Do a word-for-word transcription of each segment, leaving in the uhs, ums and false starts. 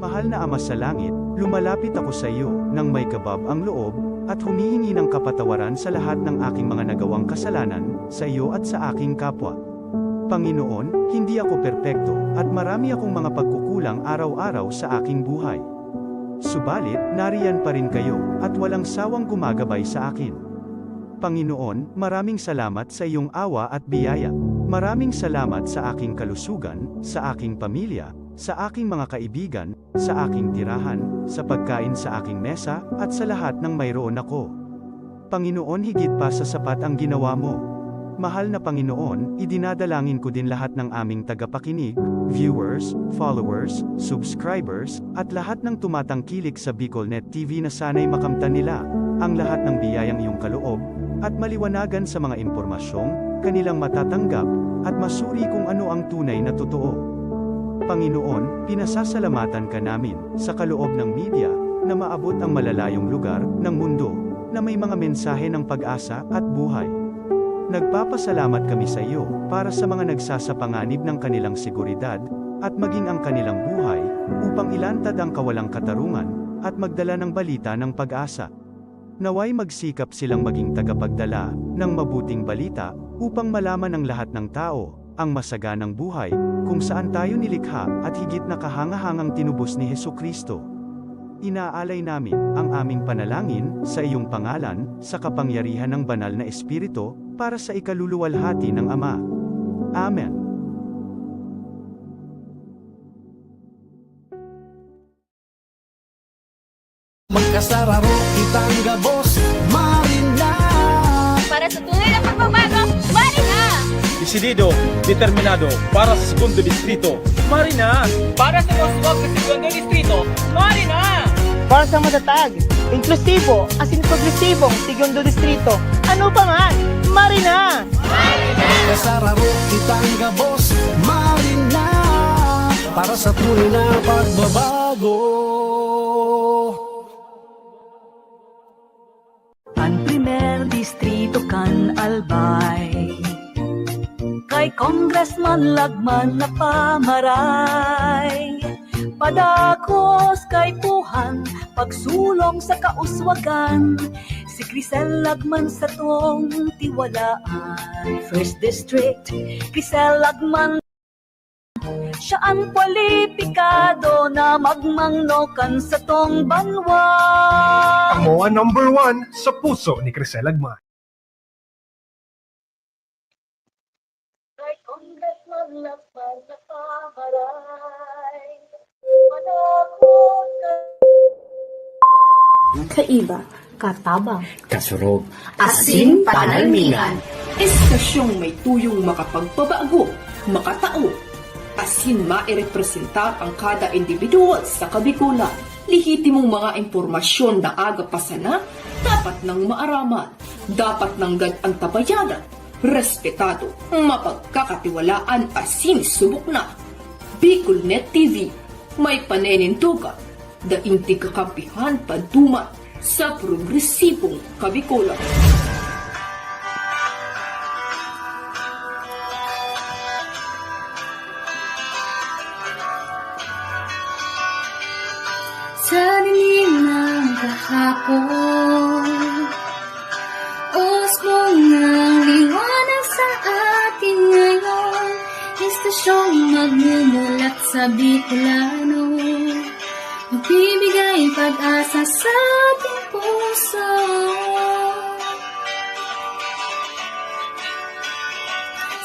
Mahal na Ama sa Langit, lumalapit ako sa iyo nang may kabab ang loob at humihingi ng kapatawaran sa lahat ng aking mga nagawang kasalanan sa iyo at sa aking kapwa. Panginoon, hindi ako perpekto at marami akong mga pagkukulang araw-araw sa aking buhay. Subalit, nariyan pa rin kayo at walang sawang gumagabay sa akin. Panginoon, maraming salamat sa iyong awa at biyaya. Maraming salamat sa aking kalusugan, sa aking pamilya, sa aking mga kaibigan, sa aking tirahan, sa pagkain sa aking mesa, at sa lahat ng mayroon ako. Panginoon, higit pa sa sapat ang ginawa mo. Mahal na Panginoon, idinadalangin ko din lahat ng aming tagapakinig, viewers, followers, subscribers, at lahat ng tumatangkilik sa Bicolnet T V na sana'y makamtan nila ang lahat ng biyayang iyong kaloob at maliwanagan sa mga impormasyong kanilang matatanggap at masuri kung ano ang tunay na totoo. Panginoon, pinasasalamatan ka namin sa kaloob ng media na maabot ang malalayong lugar ng mundo na may mga mensahe ng pag-asa at buhay. Nagpapasalamat kami sa iyo para sa mga nagsasapanganib ng kanilang seguridad at maging ang kanilang buhay upang ilantad ang kawalang katarungan at magdala ng balita ng pag-asa. Naway magsikap silang maging tagapagdala ng mabuting balita upang malaman ng lahat ng tao ang masaganang buhay kung saan tayo nilikha at higit na kahangahangang tinubos ni Jesu-Cristo. Inaalay namin ang aming panalangin sa iyong pangalan, sa kapangyarihan ng Banal na Espiritu, para sa ikaluluwalhati ng Ama. Amen. Magkasararo kitang gabos, Marina. Para sa tunay na pagbabago, Marina. Desidido, determinado, para sa segundo distrito, Marina. Para sa mas suwag na segundo distrito, Marina. Para sa matatag, inklusibo, asin progresibong segundo distrito, ano pa man, Marina. Magkasararo kitang gabos, Marina. Para sa tunay na pagbabago. An primer distrito kan Albay, kay Congressman Lagman na pamaray. Padakos kaipuhan, pagsulong sa kauswagan, si Crisel Lagman satong tiwalaan. First District, Crisel Lagman. Siya an kwalipikado na magmangno kan satong banwa. Amo an number one sa puso ni Crisel Lagman. Kay Congressman Lagman na pamaray. Manakot ka. Kaiba, katabang, kasurog, asin panalmingan. Estasyong may tuyong makapagpabago, makatao, asin mairepresentar ang kada individual sa Kabikolan. Lehitimong mga impormasyon na aga pa sana, dapat nang maaraman, dapat nanggad antabayanan, respetado, mapagkakatiwalaan asin subok na. Bicolnet T V, may paninindogan, daing tigkakampihan paduma sa progresibong Kabikolan. Sa dilim ng kahapon, usbong ng liwanag sa atin ngayon, estasyong magmumulat sa Bicolano. Magbibigay pag-asa sa ating puso.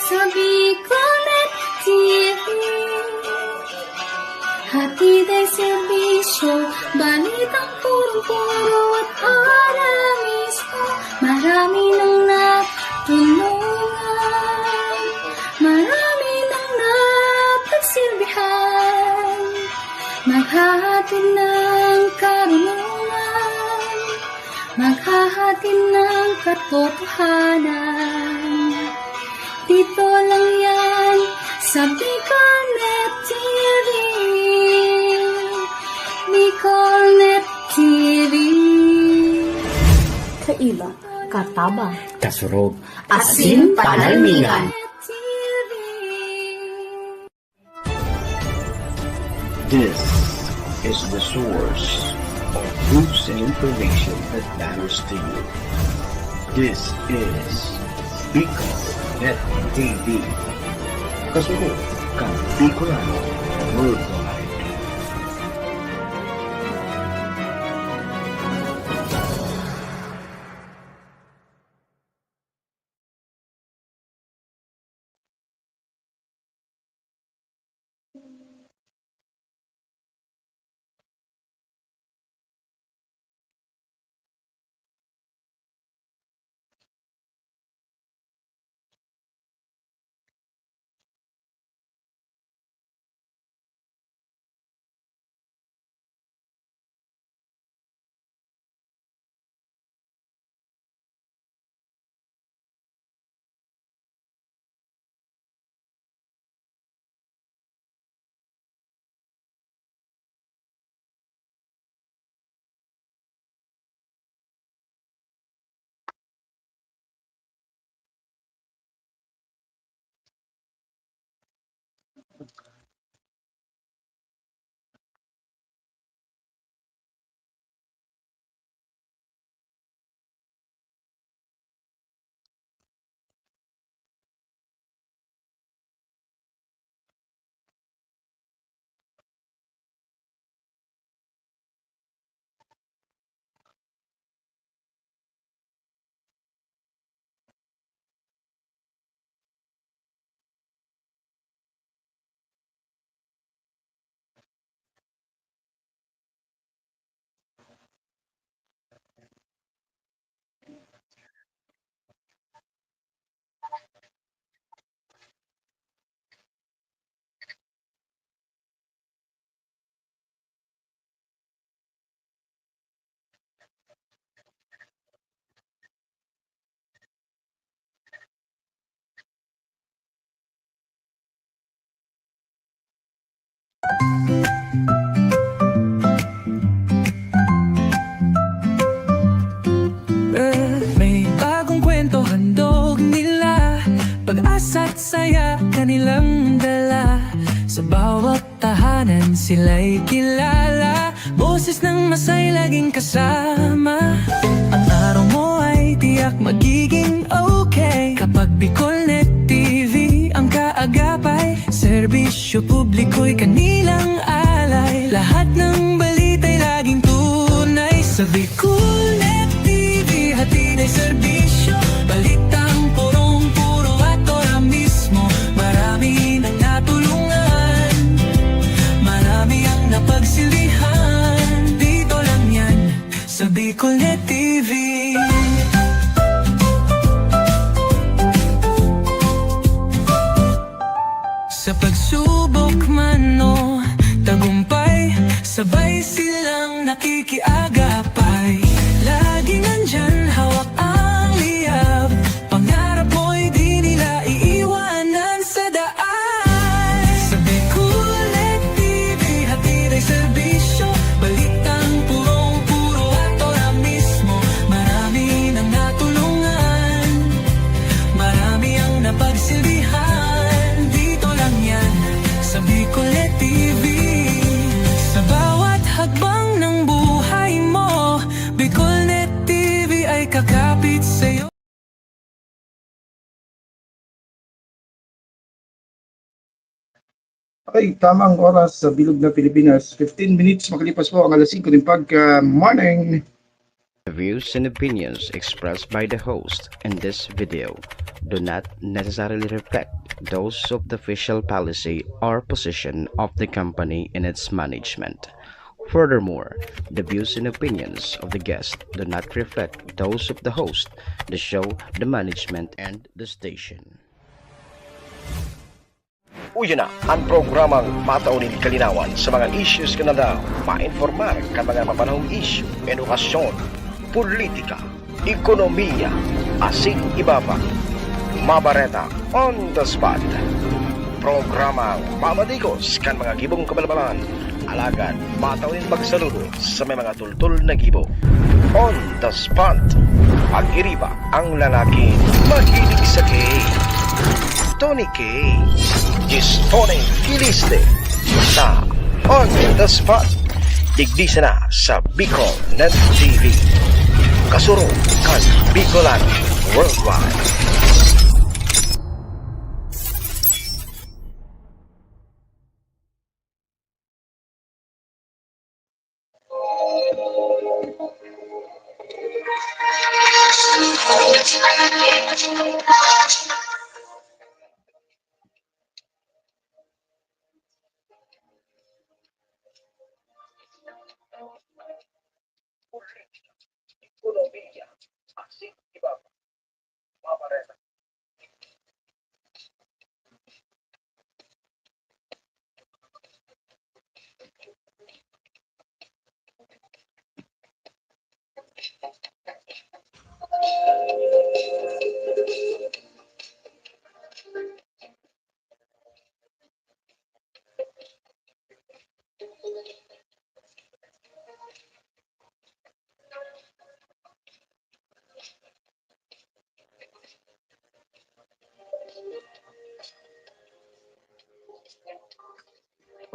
Sa Bicolnet T V, hatid ay serbisyo, balitang purong-puro at ora mismo. Marami nang natulungan, marami nang napagsilbihan. Maghahatid ng karunungan, maghahatid ng katotohanan. Dito lang yan sa Bicolnet T V. Bicolnet T V. Kaiba, katabang, kasurog, asin panalmingan. This is the source of news and information that matters to you. This is Bicol Net T V. Kasunod kan Bicolano Worldwide. Eh, may bagong kwento handog nila, pag-asa't saya kanilang dala. Sa bawat tahanan sila'y kilala, boses ng masay laging kasama. Ang araw mo ay tiyak magiging okay kapag Bicolnet T V ang kaagapay. Serbisyo publiko'y kanilang alay. Lahat ng balita'y laging tunay. Sa Bicolnet T V, hatid ay serbisyo. Balitang purong-puro at ora mismo. Marami nang natulungan. Marami ang napagsilbihan. Dito lang yan, sa Bicolnet T V. Sa pagsubok man o tagumpay, sabay silang nakikiagapay. Laging nandyan, hawak ang liyab. Pangarap mo'y di nila iiwanan sa daan. Sa Bicolnet T V, hatid ay serbisyo, balitang purong-puro at ora mismo. Marami nang natulungan, marami ang napagsilbihan. Dito lang yan, sa Bicolnet T V. Sa bawat hakbang ng buhay mo, Bicolnet T V ay kakapit sa'yo. Okay, tamang oras sa bilog na Pilipinas. Fifteen minutes makalipas po ang alas singko ng pagka-morning. The views and opinions expressed by the host in this video do not necessarily reflect those of the official policy or position of the company and its management. Furthermore, the views and opinions of the guest do not reflect those of the host, the show, the management, and the station. Uya na an programang matao nin kalinawan sa mga issues na daw mainformar kan mga mapanahong isyu, edukasyon, politika, ekonomiya, asin iba pa. Mabareta on the spot. Programang mamatikos kan mga gibong kabalbalan, alagad matao nin magsaludo sa may mga tultol na gibo. On the spot. Pag-iriba ang lalaking mahilig sa K. Tony K. Gis Tony Kiliste. Sa On the Spot. Digdi sana sa Bicol Net T V. Kasurog kan Bicolan Worldwide.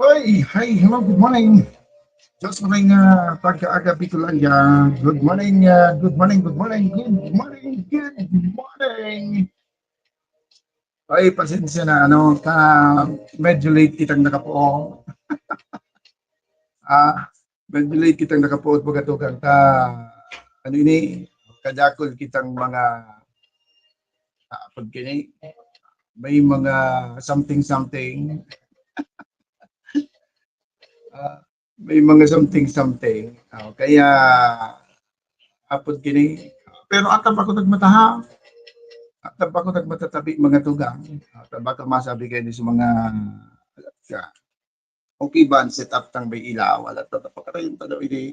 Oy, hi, hello, good morning. Just morning, uh, pagkaaga, Bicolandia. Good morning, uh, good morning, good morning, good morning, good morning. Ay, pasensya na, ano, ka, medyo late kitang nakapuo. Ah, medyo late kitang nakapuo, baga tugang ta, ano ini, kadakul kitang mga, ah, pag kini, may mga something-something. Ah, may mga something-something. Ah, kaya, apod kini, pero atam ako nagmataha. Atam ako nagmatatabi mga tugang. Atam ako masabi kayo sa mga, ka, okay ba ang setup tang may ilaw? Alat na tapos yung tanaw ini.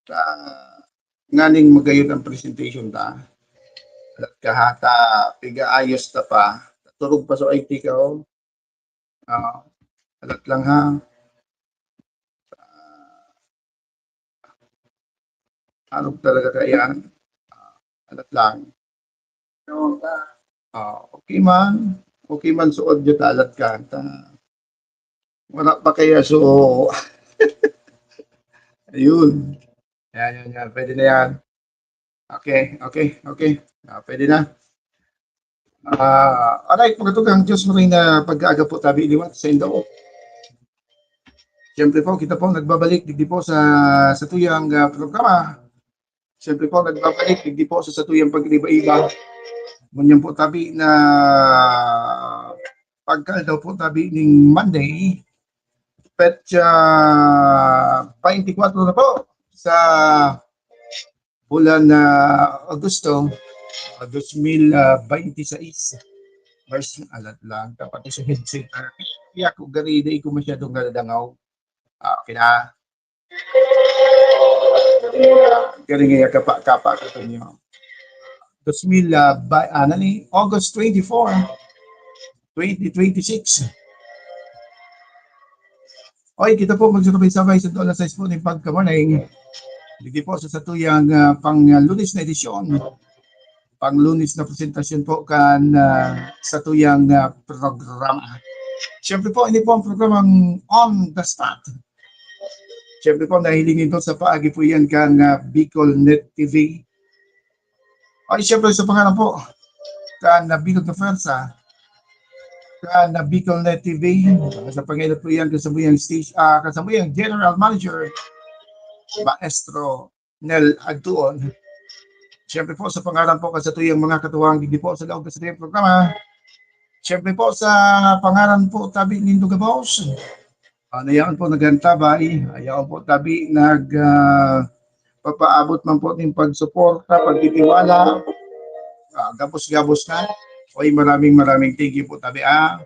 Sa nganing magayon ang presentation ta. Alat ka ha, ta, pigaayos ta pa. Turog pa sa I T ka, oh. Ah, alat lang ha. Ah, ano talaga kaya? Ah, alat lang. Ah, okay man. Okay man, suod yun, alat ka. Ta, wala pa kaya, so, ayun. Yan, yan, yan. Pwede na yan. Okay, okay, okay. Ah, pwede na. Ah, alright, mga tugang, Diyos mo rin na pag-aaga po tabi liwat sa Indo. Siyempre po, kita po, nagbabalik digdi po sa, sa tuyang, ah, programa. Siyempre po, nagbabalik digdi po sa, sa tuyang pag-iba-iba. Ngunyan po tabi na pagkaldaw po tabi ning Monday, petsa twenty-four na po sa bulan na Agosto, ah, dos mil, ah, baynte sais. Mars, alat lang, kapatid sa headset. Ah, kaya ako gari, di ko masyadong nadadangaw. Ah, okay na. Galing nga kapa, kapa, kapa niyo. Dos mil, ah, ba, ah, nani? August twenty-four, twenty twenty-six. Oy, kita po, magsabay-sabay sa alas sais po ning pagka-morning. Digdi po sa satuyang, ah, pang, ah, Lunes na edisyon. Pang Lunes na presentasyon po kan, ah, satuyang, ah, programa. Siyempre po, ini po ang programang On the Spot. Siyempre po, nahiling nito sa paagi po yan kan, ah, Bicol Net T V. Ay, siyempre, sa pangalan po kan, ah, Bicol Kafersa, kan, ah, Bicol Net T V, sa pangalan po yan, kasabuyang stage, ah, kasabuyang General Manager, Maestro Nel Agtuon. Siyempre po, sa pangalan po kan satuyang mga katuwang digdi po sa laog kan satuyang programa. Siyempre po, sa pangalan po tabi nindo gabos, ah, na yaon po nag-antabay, yaon po tabi nag, ah, papaabot man po ning pagsuporta, pagtitiwala. Ah, gabos-gabos na. Oy, maraming, maraming thank you po tabi, ah.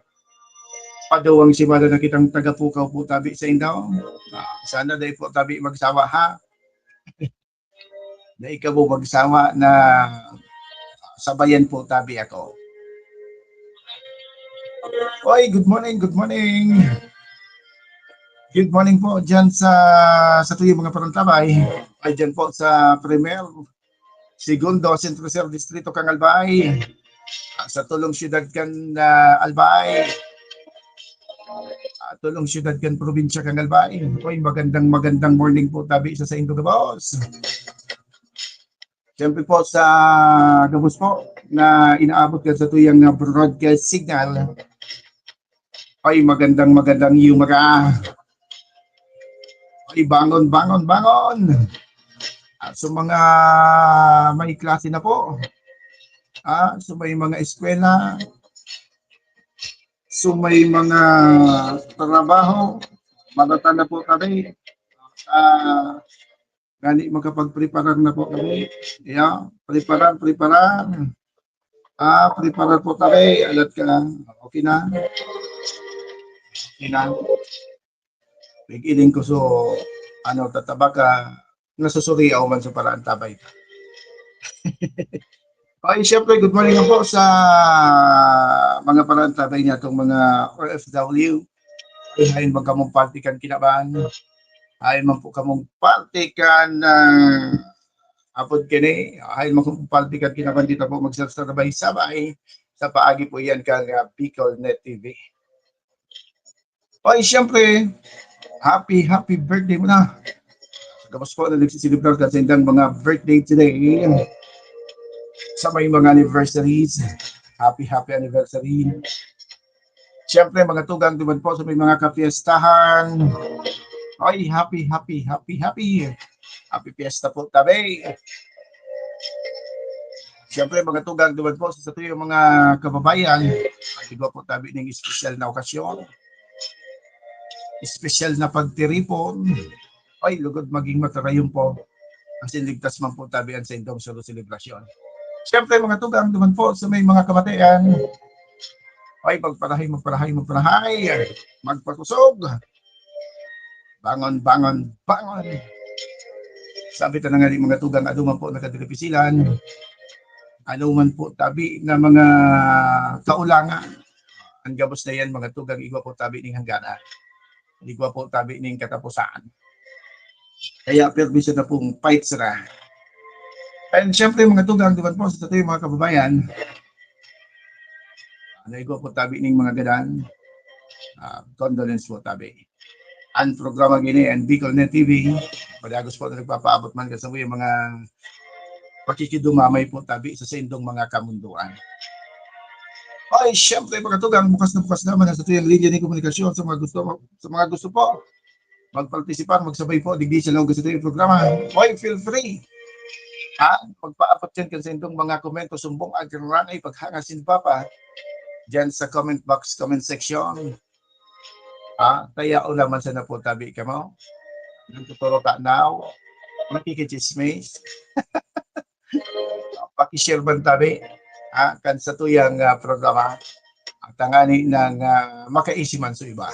Paduwang simana na kitang tagapukaw po tabi sa indaw. Ah, sana dai po tabi magsawa, ha? Dai kamo magsawa na sabayan po tabi ako. Oy, good morning, good morning. Good morning po dyan sa, sa tuyong mga parantabay. Ay, dyan po sa Primer, Segundo, Centro Sur Distrito kang Albay. Ah, sa tulong siyudad kan, ah, Albay. ah, tolong syudad kan probinsya kan Albay. Oy, magandang, magandang morning po tabi sa saindo gabos. Siyempre po sa gabos po na inaabot kan satuyang, ah, broadcast signal. Oy, magandang, magandang umaga. Oy, bangon, bangon, bangon. Ah, so mga may klase na po. Ah, so may mga eskwela. So may mga trabaho. Marata na po kami. Ah, ngani makapagpreparar na po kami. Yeah, preparar, preparar. Ah, preparar po kami. Alat ka. Okay na. Okay na. Pig-iling ko so, ano, tatabaka, nasusuriaw man sa paraan tabay. Okay, siyempre, good morning po sa mga paraan tabay niya, itong mga O F W. Ay, hain man kamong parte kan kinaban. Hain man po kamong parte kan, ah, apod kini. Hain man kamong parte kan kinaban, kita po magsasabay-sabay sa paagi po yan kan, ah, Bicol Net T V. Oy, siyempre, happy, happy birthday muna. Sa gabos po na nagsiselebrar kan saindang mga birthday today. Sa may mga anniversaries, happy, happy anniversary. Siyempre, mga tugang duman po sa may mga kapiestahan. Oy, happy, happy, happy, happy. Happy fiesta po, tabi. Siyempre, mga tugang duman po sa satuyang mga kababayan. Ay, igwa po tabi ning espesyal na okasyon. Espesyal na pagtiripon. Ay, lugod maging matarayon po. Asin ligtas man po tabi an saindong solo selebrasyon. Siyempre, mga tugang duman po sa may mga kamatian. Ay, magparahay, magparahay, magparahay. Magpakusog. Bangon, bangon, bangon. Sabi ta na nga ni mga tugang, ano man po nakadripisilan, ano man po tabi na mga kaulangan, ang gabos na yan, mga tugang, igwa po tabi ning hangganan. Igwa po tabi ning katapusan. Kaya permiso na pong fight sila. And syempre, mga tugang, duman po sa tatuyo, mga kababayan, ano, igwa po tabi ning mga gadan. Ah, condolence po tabi. Ang programa gini, ang Bicol Net T V, padagos po na nagpapaabot man kan sa mga pakikidumamay po tabi sa saindong mga kamunduan. Ay, syempre, mga tugang, bukas na bukas naman ang satuyang linya ni komunikasyon sa mga gusto, sa mga gusto po magpartisipar, magsabay po digdi sa laog sa satuyang programa. Oy, feel free. Ha? Magpaabot yan kan saindong mga komento, sumbong, agranay, paghanga sin papa. Diyan sa comment box, comment section. Ha? Kaya ulaman sa napo tabi kamo. Nagtuturo ka now. Makikichismis. Pakishare man tabi, ha, kan satuyang, ah, programa. At tangani nang, ah, makaisi man sa iba.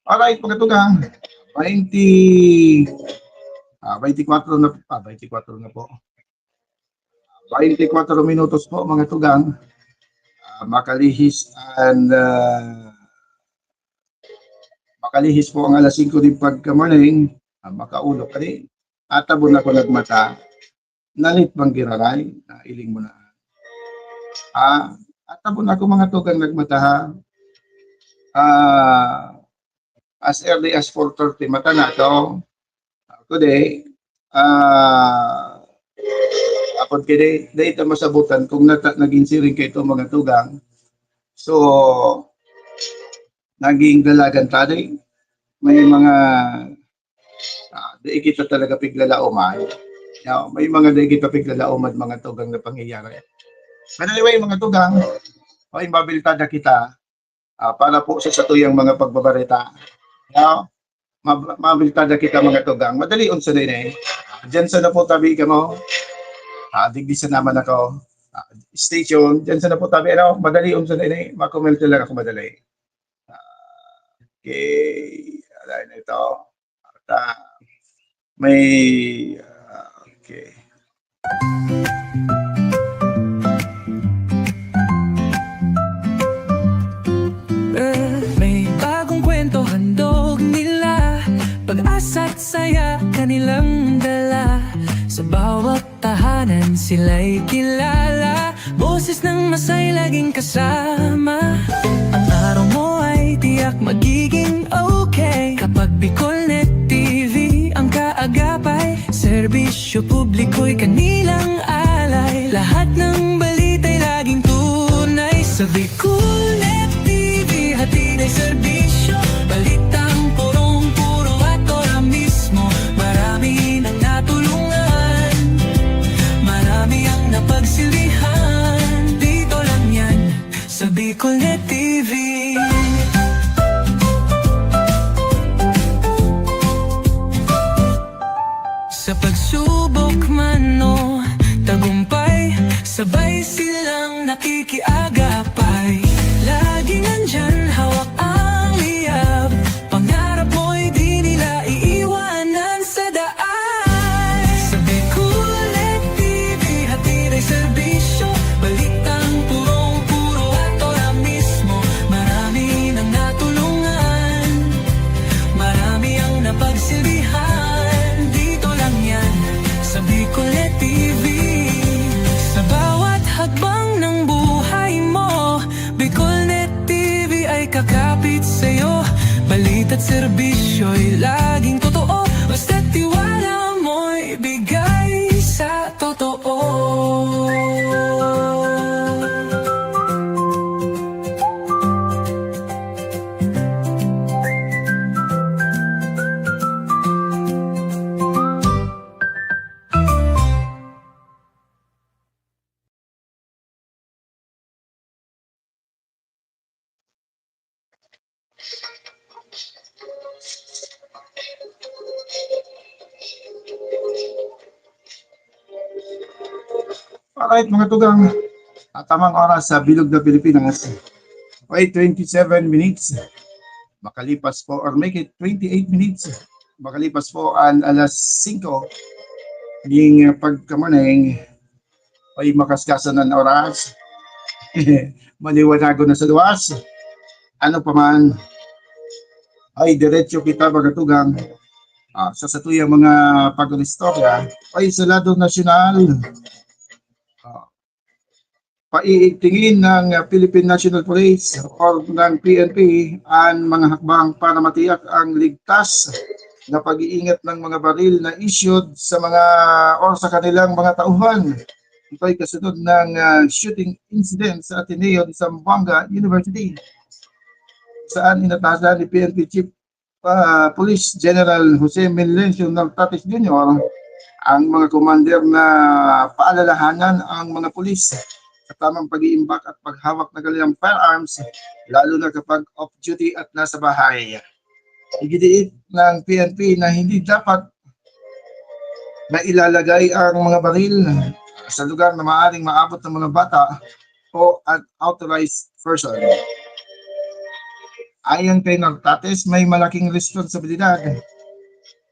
Alright, mga tugang. Twenty, ah, twenty-four na, ah, twenty-four na po. Twenty-four minutos po, mga tugang. Ah, makalihis and, ah, makalihis po ang alas singko din pagka-morning. Ah, makaulog kani. Atabon ako nagmata. Nalit bang giraray? Ah, iling mo na. Ah, atabon ako mga tugang nagmata, ha. Ah, as early as four thirty, mata na to. Ako di, ah, ako di, di ito masabutan kung nata-, naging siring kayo itong mga tugang. So, naging dalagan tadi. May mga, ah, di kita talaga piglalaoman. No, may mga di kita piglalaoman, mga tugang na pangyayari. But anyway, mga tugang, o, mabiltada kita, ah, para po sa satuyang mga pagbabarita. No? Mab-, mabiltada kita, mga tugang. Madali unsa din eh. Diyan sa na po tabi ka mo. Ah, digdi sa naman ako. Ah, station. Diyan sa na po tabi, ano? Madali unsa din eh. Makomento lang ako madali. Ah, okay. Alay na ito. At, ah, may, ah, okay. May bagong kwento handog nila. Pag-asa't saya kanilang dala. Sa Hawak tahanan, sila'y kilala. Boses ng masay laging kasama. Ang araw mo ay tiyak magiging okay. Kapag Bicolnet T V ang kaagapay, serbisyo publiko'y kanilang alay. Lahat ng balita'y laging tunay. Sa Bicolnet T V, hatid ay serbisyo. Balitang purong-puro at ora mismo. Marami nang natulungan. Marami ang napagsilbihan. Dito lang yan, sa Bicolnet T V. Sa pagsubok man o tagumpay, sabay silang nakikiagapay. Laging nandyan, hawak ang liyab. Pangarap mo'y di nila iiwanan sa daan. Sa Bicolnet T V, hatid ay serbisyo. Balitang purong-puro at ora mismo. Marami nang natulungan. Marami ang napagsilbihan. Dito lang yan, sa Bicolnet T V. Sa bawat hakbang ng buhay mo, Bicolnet T V ay kakapit sa'yo. Balita't serbisyo'y laging totoo. Basta tiwala mo'y bigay sa totoo. Alright, mga tugang, at tamang oras sa Bilog na Pilipinas. Okay, twenty-seven minutes. Makalipas po, or make it twenty-eight minutes. Makalipas po ang alas singko. Ning pagkamaneng, ay makaskasan ang oras. Maliwanagon na sa luwas. Ano pa man, ay diretso kita, mga tugang. Ah, sa satuyang mga pag-istorya, ay sa lado nasyonal, ah, paiigtingin ng Philippine National Police or ng P N P ang mga hakbang para matiyak ang ligtas na pag-iingat ng mga baril na issued sa mga or sa kanilang mga tauhan. Ito ay kasunod ng, ah, shooting incident sa Ateneo de Zamboanga University, saan inatasan ni P N P Chief, ah, Police General Jose Melencio Nartates Junior ang mga commander na paalalahanan ang mga pulis sa tamang pag-iimbak at paghawak ng kanilang firearms, lalo na kapag off-duty at nasa bahay. Iginiit ng P N P na hindi dapat na ilalagay ang mga baril sa lugar na maaaring maabot ng mga bata o unauthorized person. Ayon kay Nartates, may malaking responsibilidad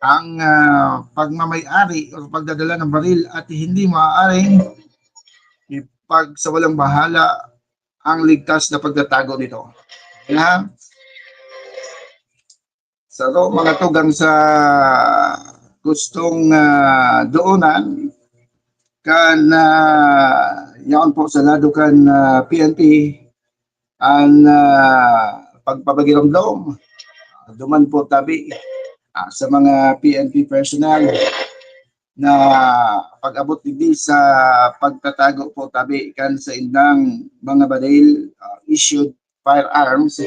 ang, ah, pagmamay-ari o pagdadala ng baril at hindi maaaring ipagsawalang bahala ang ligtas na pagtatago nito. Yan, ha? Sa ro, mga tugang sa gustong, ah, doonan, kan, ah, yaon po sa lado kan, ah, P N P, ang, ah, pagpapagiramdom, duman po tabi, ah, sa mga P N P personnel na pag-abot digdi sa pagtatago po tabi kan saindang mga baril, ah, issued firearms,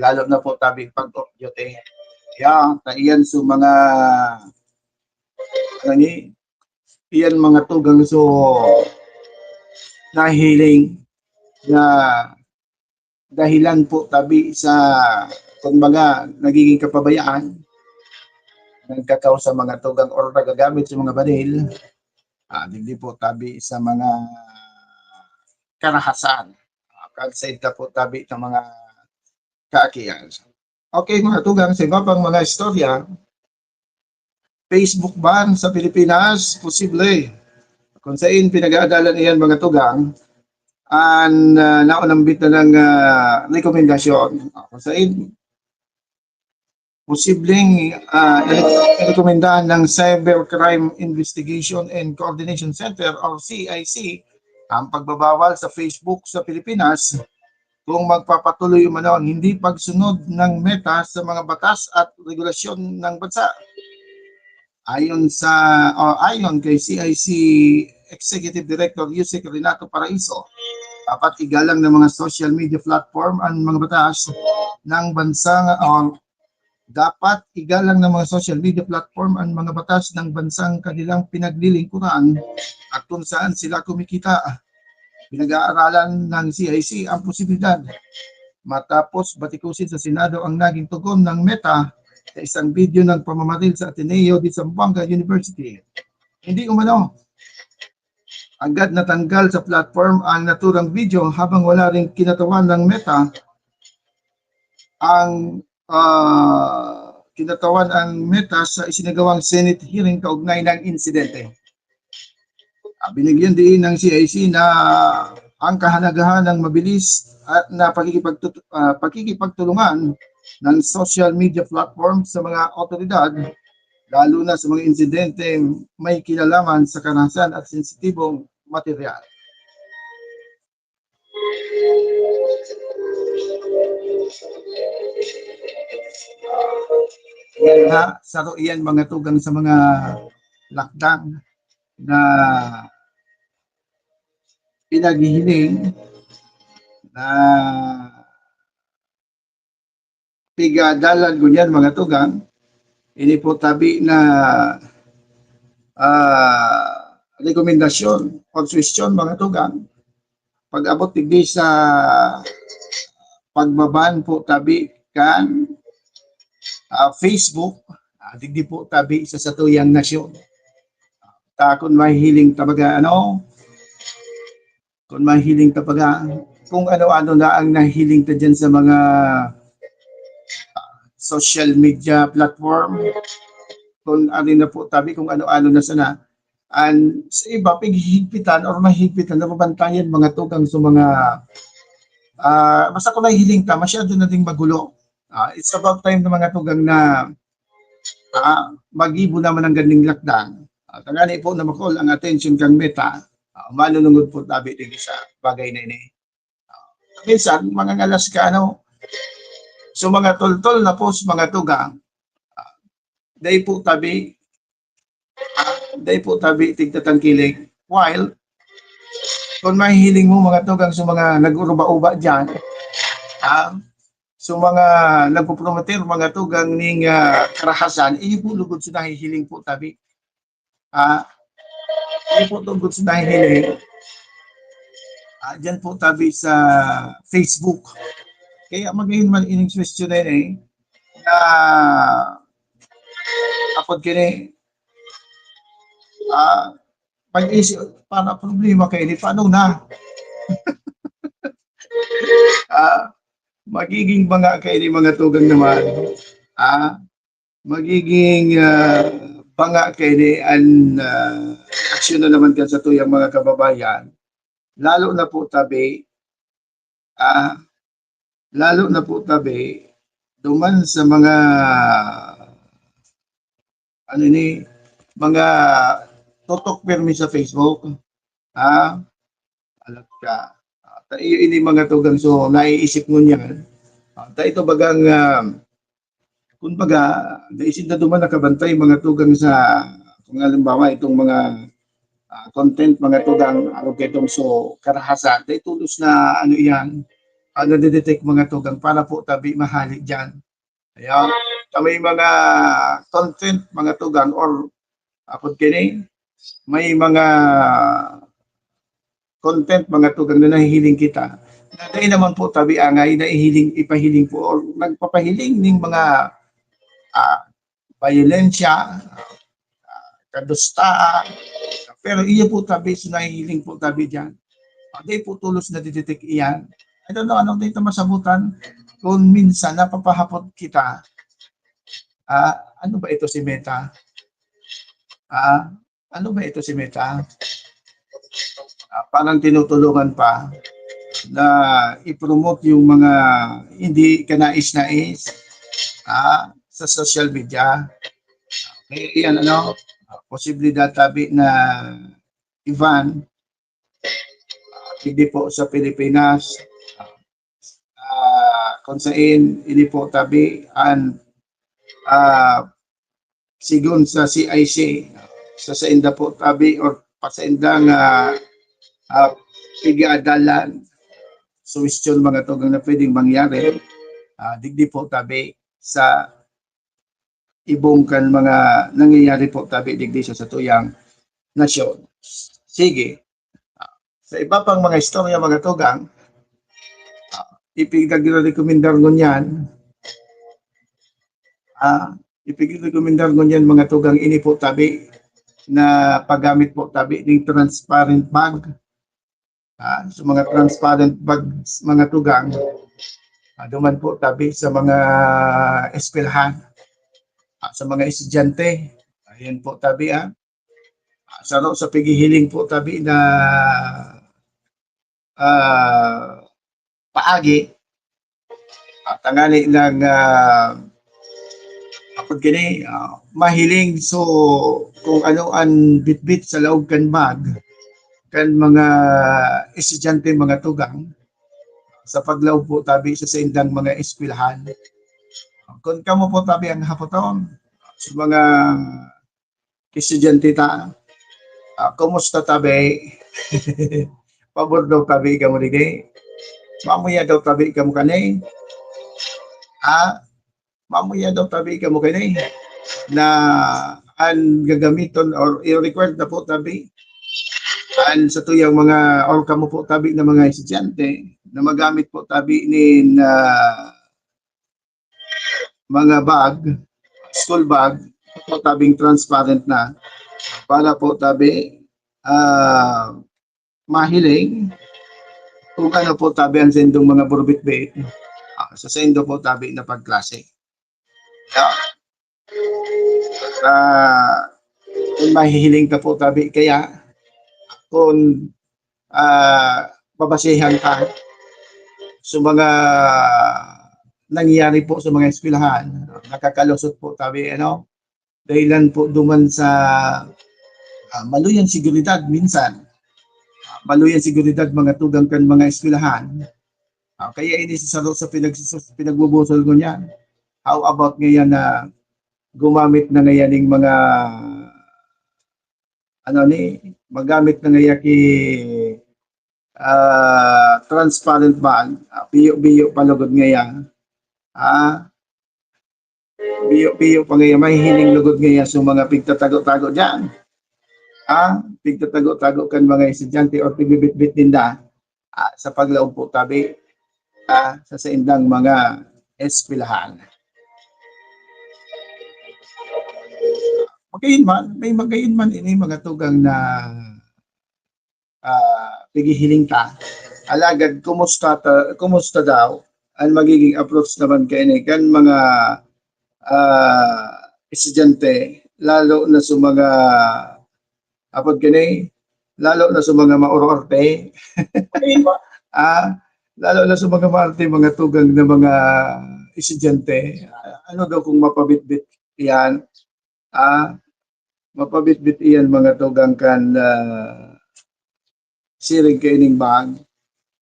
lalo na po tabi pag off duty. Kaya, ta iyan so mga, ano ni, iyan mga tugang so nahiling na dahilan po tabi sa, kumbaga, nagiging kapabayaan, nagkakausa mga tugang or nagagamit sa mga baril, ah, digdi po tabi sa mga karahasan. Ah, kag sa ita po tabi ng mga kaakian. Okay, mga tugang, sa iba pang mga istorya, Facebook ban sa Pilipinas, posible. Kung sain pinag-aadalan iyan, mga tugang, an, ah, naunambit na ng, ah, rekomendasyon. Ah, kung sain posibleng uh, rekomendahan ng Cybercrime Investigation and Coordination Center or C I C ang pagbabawal sa Facebook sa Pilipinas kung magpapatuloy umano ang hindi pagsunod ng Meta sa mga batas at regulasyon ng bansa. Ayon sa o ayon kay C I C Executive Director Yusek Renato Paraiso, dapat igalang ng mga social media platform ang mga batas ng bansa o dapat igalang ng mga social media platform ang mga batas ng bansang kanilang pinaglilingkuran at kung saan sila kumikita. Pinag-aaralan ng C I C ang posibilidad matapos batikusin sa Senado ang naging tugon ng Meta sa isang video ng pamamaril sa Ateneo de Zamboanga University. Hindi umano agad natanggal sa platform ang naturang video habang wala ring kinatawan ng Meta ang uh, kinatawan ang Meta sa isinagawang Senate hearing kaugnay ng insidente. Ah, binigyan din ng C I C na ang kahalagahan ng mabilis at na pakikipagtut- uh, pakikipagtulungan ng social media platform sa mga otoridad, lalo na sa mga insidente may kinalaman sa karahasan at sensitibong material. Yan ha, saro iyan mga tugang sa mga lakdang na pinaghihiling na pigadalan ko niyan mga tugang. Ini po tabi na uh, rekomendasyon o suwestyon mga tugang pag-abot digdi sa pagbaban po tabi kan uh, Facebook, uh, digdi po tabi sa satuyang nasyon. Ta kun mahihiling tabaga ano, kun mahihiling tabaga kung ano-ano na ang nahihiling ta dyan sa mga uh, social media platform, kung ano na po tabi, kung ano-ano na sana, and sa iba, pighihigpitan or mahigpitan na mabantayan mga tugang sa mga uh, basta kung nahihiling ta, masyado na ding magulo. Uh, it's about time na mga tugang na uh, magibo naman ang ganding lakdang. Uh, tangani po na makol ang atensyon kang Meta, uh, manunungod po tabi din sa bagay na ini. Uh, minsan, mga ngalas ka, ano, so mga toltol na po sa mga tugang, uh, dai po tabi, uh, dai po tabi tigtatangkilig. While, kung mahihiling mo mga tugang sa mga nag-uruba-uba dyan, uh, so mga nagpupromoter, mga tugang ning uh, karahasan, iyo po lugod sa nahihiling po tabi. Ah, uh, iyo po lugod sa nahihiling. Ah, uh, dyan po tabi sa Facebook. Kaya magayon man ining question na yun eh, na apod kini, ah, uh, mag-isip, para problema kayo ni, paano na? Ah, uh, magiging mga kayo ni mga tugang naman. Ah, uh, magiging uh, banga kaini an uh, reaksyon na naman kan satuyang mga kababayan, lalo na po tabi, ah, lalo na po tabi duman sa mga ano ni, mga tutok pirmi sa Facebook, ah, alat ka. Ah, ta iyo ini mga tugang so naiisip ngunyan. Ah, ta ito bagang uh, kumbaga, dai sinda duman nakabantay mga tugang sa, kung halimbawa, itong mga uh, content, mga tugang, arog kaitong so karahasan, dai tulos na ano iyan, uh, nadidetect mga tugang para po tabi mahali dyan. Ayan. Kami mga content, mga tugang, or apod kini, may mga content, mga tugang na nahihiling kita. Dai naman po tabi angay na ihiling, ipahiling po or nagpapahiling ning mga uh, bayolensya, uh, kadustaan. Pero iyo po tabi, so nahihiling po tabi dyan. Dai po tulos na didetek iyan. I don't know anong dito masabutan kung minsan napapahapot kita. Ah, ano ba ito si Meta? Ah, ano ba ito si Meta? Ah, parang tinutulungan pa na i-promote yung mga hindi kanais-nais. Ah, sa social media. Kaya yan, ano, posible na tabi na Ivan, ah, digdi po sa Pilipinas, ah, kung sain ini po tabi an, ah, sigon sa C I C, sa sainda po tabi or pasainda nga, ah, pigaadalan, suwestyon mga tugang na pwedeng mangyari, ah, digdi po tabi sa ibong kan mga nangyayari po tabi digdi sa satuyang nasyon. Sige. Ah, sa iba pang mga istorya, mga tugang, ah, ipinagrekomendar ngunyan, ah, ipinagrekomendar ngunyan, mga tugang, ini po tabi na paggamit po tabi ning transparent bag. Ah, sa mga transparent bags, mga tugang, ah, duman po tabi sa mga eskwelahan, ah, sa mga estudyante. Ayan po tabi, ah. Ah, saro sa pighihiling po tabi na, ah, paagi, ah, tangani nang, ah, apod kini, ah, mahiling. So, kung ano an bitbit sa laog kan bag kan mga estudyante, mga tugang, sa paglaog po tabi sa saindang mga eskwelahan. Kun kamo po tabi ang hapoton sa mga estudyante ta, ah, kumusta tabi? Pabor daw tabi kamo digdi? Mamuya daw tabi kamo kani? Ah, mamuya daw tabi kamo kani? Na an gagamiton or i-required na po tabi, an satuyang mga, or kamo po tabi na mga estudyante, na magamit po tabi nin, ah, mga bag, school bag, po tabing transparent na, para po tabi, ah, mahiling kung ano po tabi ang saindong mga burbitbit, ah, sa saindo po tabi na pagklase. Yeah. Ah, kung mahihiling ka po tabi kaya, kung, ah, babasehan ka sa mga nangyayari po sa mga eskwelahan, nakakalusot po tabi, ano, dahilan po duman sa, ah, maluyang seguridad minsan. Ah, maluyang seguridad, mga tugang, kan mga eskwelahan. Ah, kaya ini sa saro sa pinagsusus-, pinagbubusol ko niyan. How about ngayon na gumamit na ngayon ng mga, ano ni, magamit na ngayon ki, ah, transparent bag, ah, biyo-biyo pa lugod ngayon. Ah, biyo-biyo pa ngayon, mahihiling lugod ngayon sa mga pigtatago-tago diyan. Ah, pigtatago-tago kan mga estudyante or pigbibitbit ninda, ah, sa paglaog po tabi, ah, sa saindang mga eskwelahan. Magayon man, may magayon man ini mga tugang na, ah, pighihiling ta. Alagad kumusta ta, kumusta daw an magiging approach naman kaini kan mga, ah, estudyante, lalo na sa mga, apod kini, lalo na sa mga maurarte? Ah, lalo na sa mga maarte, mga tugang na mga estudyante. Ah, ano daw kung mapabitbit iyan? Ah, mapabitbit iyan, mga tugang, kan, ah, siring kaining bag,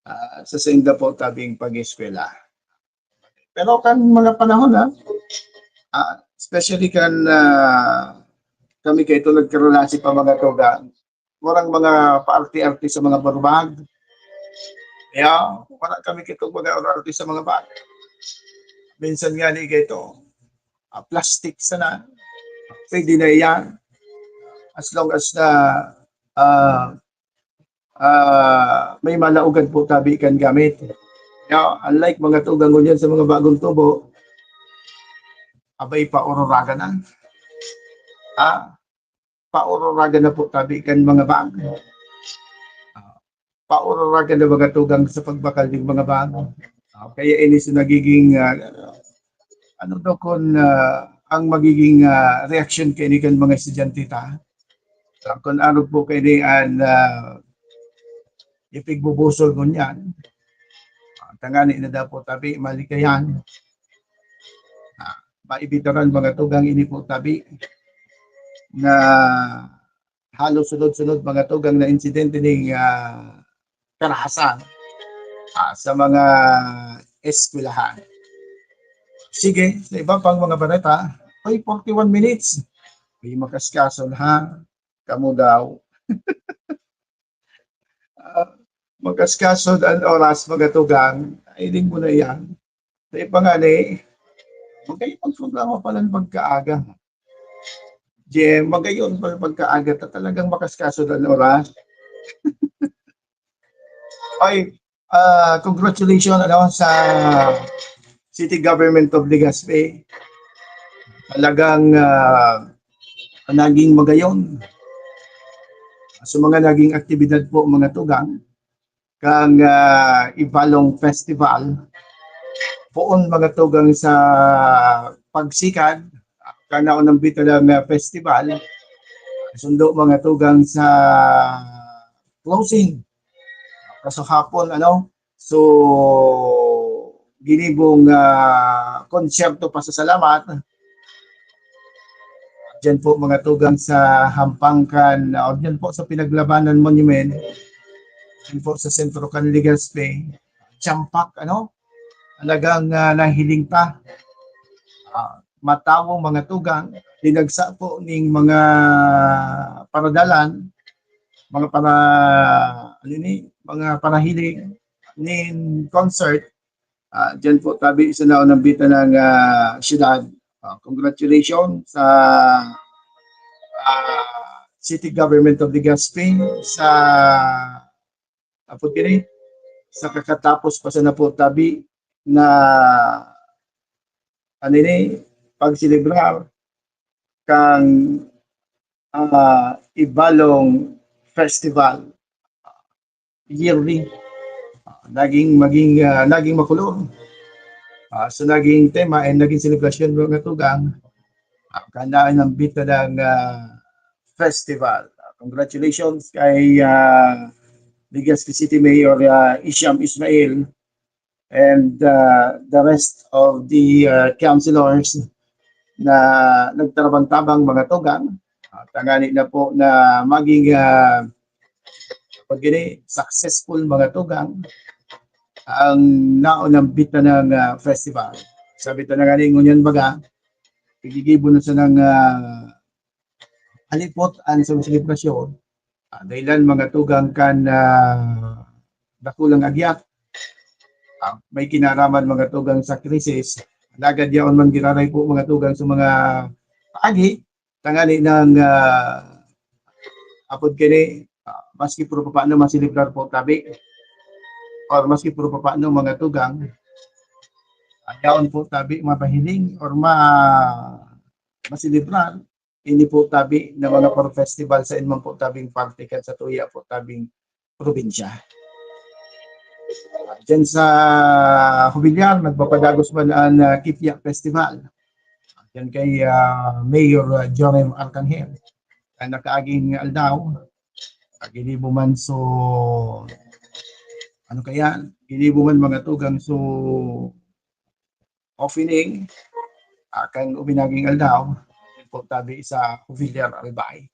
ah, sa sainda po tabing pag-eskwela. Pero kan mga panahon, ah, ah, especially kan, ah, kami kaito nagkarelasi pa, mga tugang, warang mga paarte-arte sa mga burbag. Kaya, wala kami kitong mag-aararte sa mga bag. Minsan nga ni kaito, ah, plastic sana. Pwede na iyan. As long as na, ah, ah, may malaogan po tabi kan gamit. Kaya, unlike mga tugang ngunyan sa mga bagong tubo, abay, paururagan na. Ah, paururagan na po tabi kan mga bag. Ah, paururagan na mga tugang sa pagbakal ning mga bag. Ah, kaya ini sa nagiging, ah, ano daw kun, ah, ang magiging, ah, reaksyon kaini kan mga estudyante ta? Ah, kun ano po kaini an, ah, ipigbubusol ngunyan? Ah, tangani na daw po tabi malikayan. Ah, maibitaran, mga tugang, ini po tabi na halos sunod-sunod, mga tugang, na insidente ning, ah, karahasan, ah, sa mga eskwelahan. Sige, sa iba pang mga balita, ay, forty-one minutes. Ay, makaskason, ha? Kamo daw. Ah, makaskason an oras, mga tugang. Ay, din mo na yan. Sa iba nga ni, magayon ang programa pala ng pagkaaga. Jem, magayon pala pagkaaga ta talagang makaskaso na oras. Ay, ah, congratulations, ano, sa City Government of Legazpi. Talagang, ah, naging magayon. Sa mga naging aktibidad po, mga tugang, kang, ah, Ibalong Festival, poon, mga tugang, sa pagsikad, kanaon ng Bitalang, ah, Festival, sundo, mga tugang, sa closing. Kaso hapon, ano, so, ginibong, ah, konsyerto pasasalamat. Diyan po, mga tugang, sa hampang kan, o diyan po sa Pinaglabanan Monument, diyan po sa sentro kan Legazpi, tiyampak, ano, talagang, ah, nahiling pa. Ah, matawo, mga tugang, dinagsa po ning mga paradalan, mga para, ano ni, mga panahiling nin concert, ah, diyan po tabi sa naunang bita ng, ah, siyudad. Ah, congratulations sa, ah, City Government of Legazpi sa, apod kini, sa kakatapos pa sana po tabi na, ano ini, pagselebrar kang, ah, Ibalong Festival, yearly. Ah, naging, maging, ah, naging makulog. Ah, so, naging tema and naging selebrasyon, mga tugang, ah, kanain ng Bitalang, ah, Festival. Ah, congratulations kay, ah, Legazpi City Mayor, ah, Isham Ismail, and, ah, the rest of the, ah, councilors na nagtarabang-tabang, mga tugang. Ah, tangani na po na maging, ah, pag gini, successful, mga tugang, ang naunang bita ng, ah, festival. Sabi ta na nga ni, ngunyan baga, igigibo na sa nang, ah, halipot an sa selebrasyon. Ah, dahilan, mga tugang, kan, ah, dakulang agyat. Ah, may kinaraman, mga tugang, sa krisis. Alagad yaon man giraray po, mga tugang, sa mga paagi, tangani ng, ah, apod kini, ah, maski puro papaano maselebrar po tabi, or maski puro papaano, mga tugang, ah, yaon po tabi mapahiling or ma-, maselebrar ini po tabi na mga paro-festival sa inman po tabing parte kan sa tuya po tabing probinsya. Diyan sa Jubilar, nagpapadagos man an, ah, Kipya Festival. Diyan kay, ah, Mayor, ah, Jonem Arcangel. Ang nakaaging aldaw, ah, ginibo man so, ano kaya, ginibo man, mga tugang, so opening, ah, kan ubing naging aldaw, po tabi sa Villar Albay.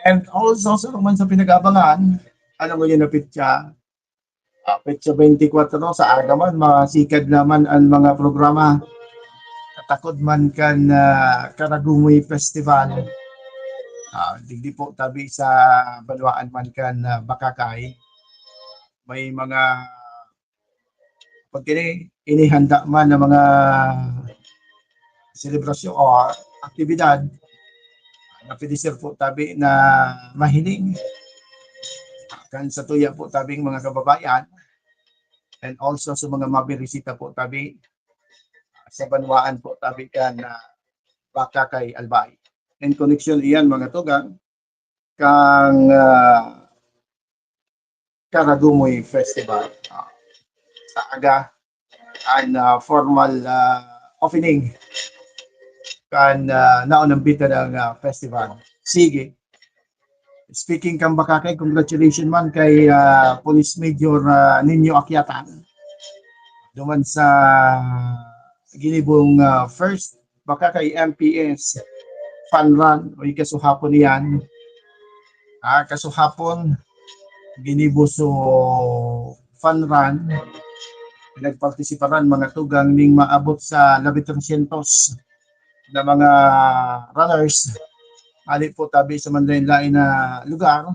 And also, sa man sa pinag-aabangan, alam mo yun na petsa, ah, petsa twenty-four, sa aga man, masikad naman ang mga programa. Katakod man kan, ah, Karagumoy Festival. Ah, digdi po tabi sa banwaan man kan, ah, Bakakay. May mga pag kini, inihanda man ng mga selebrasyon o aktibidad, na pwede, sir, po tabi na mahiling kan sa tuya po tabing mga kababayan, and also sa mga mabirisita po tabi sa banwaan po tabi kan, ah, Bakakay Albay. In connection iyan, mga tugang, kang, ah, Karagumoy Festival. Ah, sa aga, an, ah, formal, ah, opening kan, ah, naunang bita ng, ah, festival. Sige. Speaking kan Bakakay, congratulations man kay, ah, Police Major, ah, Nino Aquiatan. Duman sa ginibong ah, first, baka kay M P S fun run o kasuhapon niyan. Ah, kasuhapon, ginibo so fun run. Nagpartisiparan mga tugang ning maabot sa labi tresyentos na mga runners. Ali po tabi sa manlain-lain na lugar.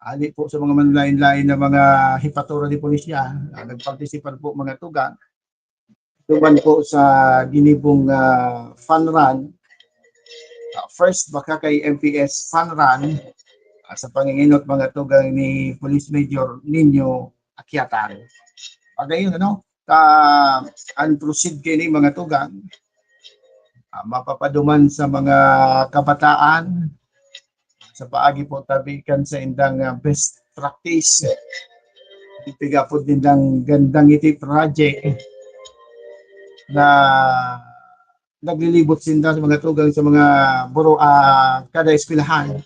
Ali po sa mga manlain-lain na mga hipatura ni pulisya. Ah, nagpartisipar po mga tugang. Duman po sa ginibong ah, fun run. Ah, first, baka kay M P S fun run. Ah, sa panginginot mga tugang ni Police Major Nino Akyatan. Pag ayun, ano, ta, ang proceed kaini mga tugang, ah, mapapaduman sa mga kabataan sa paagi po tabi kan sa indang ah, best practice. Ipigapod nindang Gandang Ngiti project na naglilibot sinda sa mga tugang sa mga buro ah, kada eskwelahan.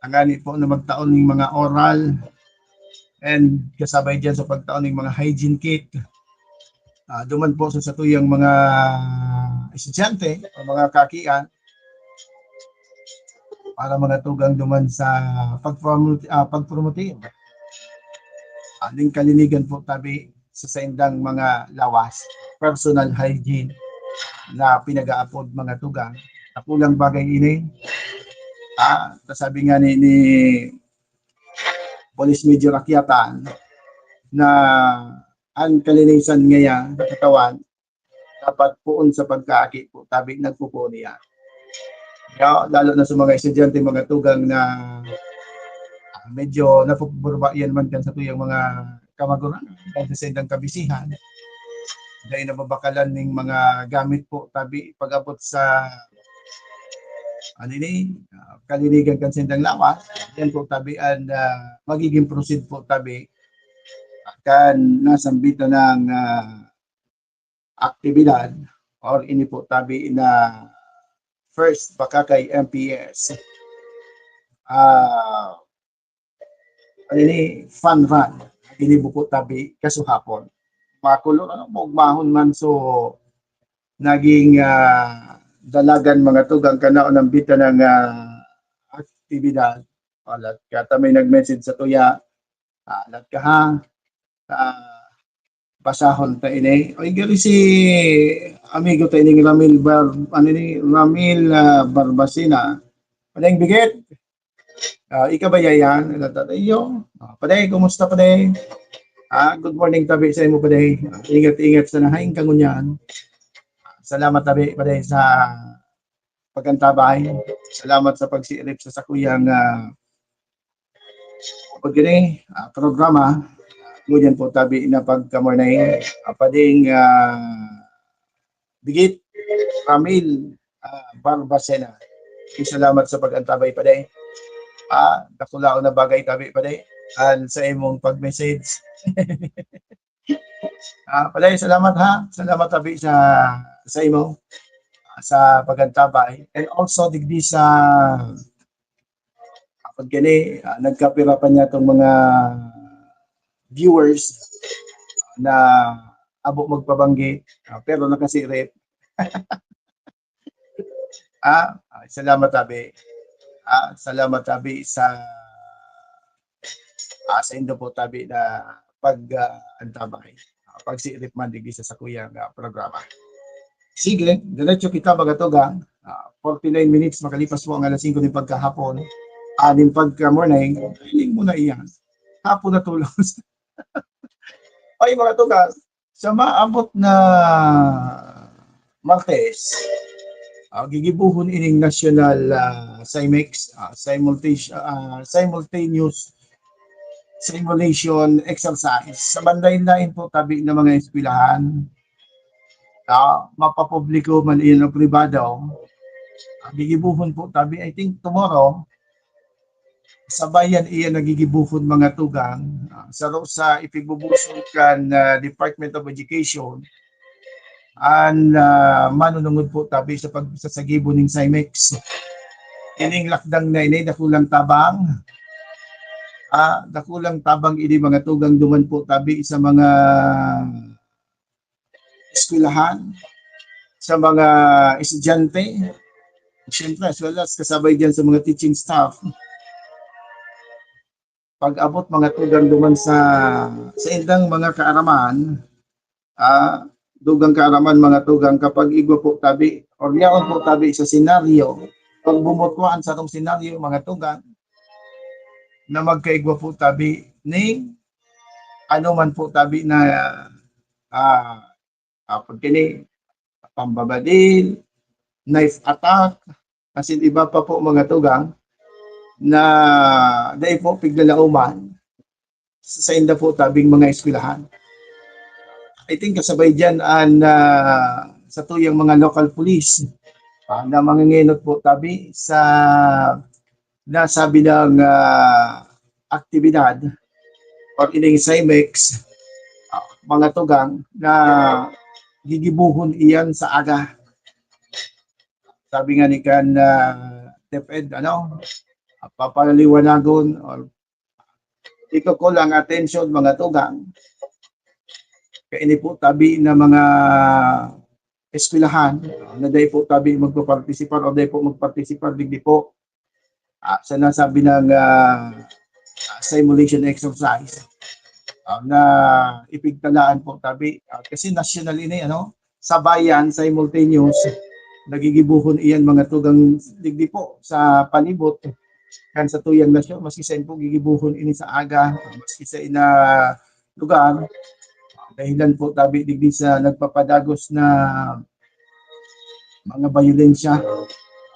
Ang ani po na magtaon ng mga oral and kasabay dyan sa pagtaon ng mga hygiene kit. Ah, duman po sa satuyang mga estudyante o mga kakian para mga tugang duman sa pagpromote, ah, pagpromote. Aning kalinigan po tabi sa saindang mga lawas, personal hygiene na pinag-aapod mga tugang. Dakulang bagay ini. Ah, sabi nga ni, ni Police Major Akyatan na ang kalinisan ngaya sa katawan dapat poon sa pagkaagi po tabi nagpupuon niya. Kaya, lalo na sa mga estudyante, mga tugang na ah, medyo napuburba yan man kan sa tuyang mga kamagurangan dahil sa saindang kabisihan. Dahil nababakalan ning mga gamit po tabi pag-abot sa ano ini, ah, kalinigan kan saindang lawas, yan po tabi ang ah, magiging proceed po tabi kan nasambitan ng ah, aktibidad or ini po tabi na first baka kay M P S. Ah, ano ni fun run. Ini po tabi kasuhapon. Makulo ano, maugmahon man so naging ah, dalagan mga tugang kanaon ang bita ng ah, aktibidad. Alat ka, ta may nag-message sa tuya. Alat ka ha. Ah, basahon ta ini. Oy, gari si amigo ta ining Ramil Bar, ano ni, Ramil ah, Barbacena. Padeng Bigit. Ah, ika ba yan? Ano ta iyo? Ah, Padeng, kumusta Padeng? Ah, good morning tabi sa imo Padeng. Ah, ingat-ingat sa nahaing kangunyan. Salamat tabi Padeng sa pagkantabay. Salamat sa pagsiirip sa sakuyang ah, pag gini, ah, programa. Ngunyan po tabi na pagkamorning, ah, Padeng ah, Bigit, Ramil, ah, Barbacena. Salamat sa pag-antabay, Pade. Ah, dakulaon na bagay tabi, Pade. An sa imong pag-message. Ah, Pade, salamat ha. Salamat tabi sa sa imo ah, sa pag-antabay. And also digdi sa pag gani, ah, nagkapira pa niya tong mga viewers na abo magpabanggi, ah, pero nakasirip. Ah, ah, salamat tabi. Ah, salamat tabi sa ah, sa indo po tabi na pag ah, antabay. Ah, pagsirip man digdi sa sakuyang ah, programa. Sige, diretso kita mga tugang. Ah, forty-nine minutes makalipas po ang alas singko ng pagkahapon. Ah, ng pagka-morning, feeling mo na iyan. Hapon na tulos. Ay, mga tugang, sa maabot na Martes, ah, gigibuhon ining national ah, CIMEX, ah, simultaneous, ah, simultaneous simulation exercise. Sa bandayin-lain po, tabi ng mga eskwelahan, ah, mapapubliko man iyan o pribado, ah, gigibuhon po, tabi, I think tomorrow, sabayan iyan nagigibuhon mga tugang, ah, saro sa ipigbubuso kan ah, Department of Education, an ah, manunungod po tabi sa pagsasagibo ning CIMEX. Ining lakdang na ini, dakulang tabang. Ah, dakulang tabang ini mga tugang duman po tabi sa mga eskwelahan, sa mga estudyante, siyempre, as well as kasabay diyan sa mga teaching staff. Pag-abot mga tugang duman sa, sa indang mga kaaraman, ah, dugang kaaraman mga tugang, kapag igwa po tabi, or yaon po tabi sa senaryo, pag bumutwaan sa atong senaryo mga tugang, na magkaigwa po tabi ning ano man po tabi na, ah, apod kini, pambabadil, knife attack, asin iba pa po mga tugang na dai po piglalauman sa sainda po tabing mga eskwelahan. I think kasabay diyan an, ah, satuyang mga local police, ah, na mangingenot po tabi sa nasabi ng, ah, aktibidad or ining Cymex, ah, mga tugang na gigibohon iyan sa aga. Sabi nga ni kan, ah, DepEd, ano, papaliwanagon or iko-call ang atensyon, mga tugang. Kaya ini po tabi na mga eskwelahan, ah, na dai po tabi magpapartisipar o dai po magpartisipar digdi po, ah, sa nasabi ng, ah, ah, simulation exercise, ah, na ipigtalaan po tabi. Ah, kasi national ini, ano, sabayan, simultaneous, nagigibohon iyan mga tugang digdi po sa palibot kan satuyang nasyon, maski sain po gigibohon ini sa aga, maski sa ina lugar, dahilan po tabi digdi sa nagpapadagos na mga bayolensya,